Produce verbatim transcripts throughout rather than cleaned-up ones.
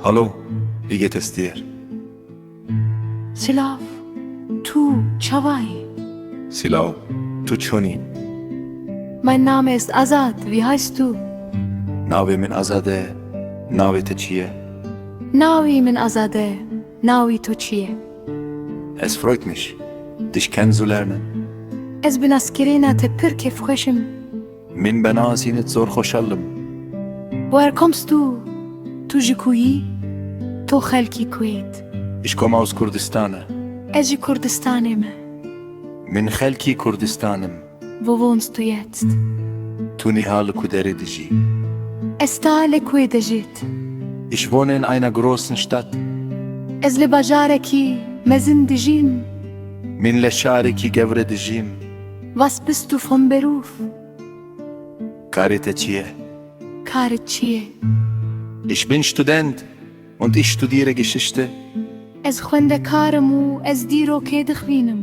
Alo, wie geht es dir? Silav, tu çawa yî? Silav, tu çon î? Mein Name ist Azad, wie heißt du? Navê min Azad e, navê te çi ye? Navê min Azad e, navê to çi ye? Es freut mich, dich kennenzulernen. Ez bi naskirina te pir kêfxweş im. Min bi nasînê te zor xweşhal im. Woher kommst du? Tu ji ku yî? To xelkî ku yî? Ich komme aus Kurdistan. Ez ji Kurdistanê me. Min xelkî Kurdistan im. Wo wohnst du jetzt? Tu niha li ku derê dijî? Ez ta li ku dijît? Ich wohne in einer großen Stadt. Ez li bajarekî mezin dijîm. Min li şarekî gewre dijîm. Was bist du vom Beruf? Karê te çi ye? Karit çi ye? Ich bin Student und ich studiere Geschichte. Ez xwendekar im û ez dîrokê dixwînim.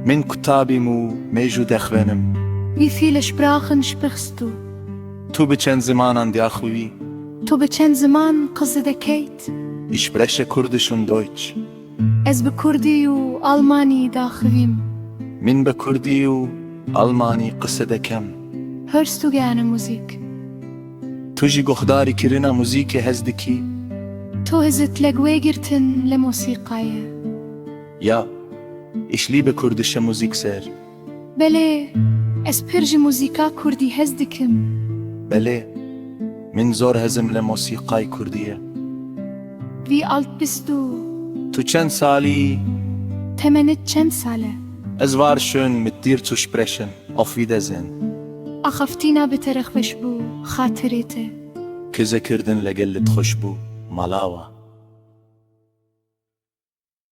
Min kutabîm û mêjû dexwênim. Wie viele Sprachen sprichst du? Tu bi çend zimanan diaxivî? Tu bi çend ziman qise dekeît? Ich spreche Kurdisch und Deutsch. Ez bi kurdî û almanî daxivîm. Min bi kurdî û almanî qise dekem. Hörst du gerne Musik? Tu jî guhdarîkirina muzîkê hez dikî? Tu hizit leg wê girtin li mosîqayê? Ja, ich liebe kurdische Musik sehr. Belê, ez pir ji muzîka kurdî hez dikim. Belê, min zor hezim li mosîqay kurdî ye. Wie alt bist du? Tu çend salî yî? Temenit çend sal e? Es war schön, mit dir zu sprechen, auf Wiedersehen. Axaftina bi te re xweş bû, xatirê te. Qise kirdin legel li te xweş bû, mala we.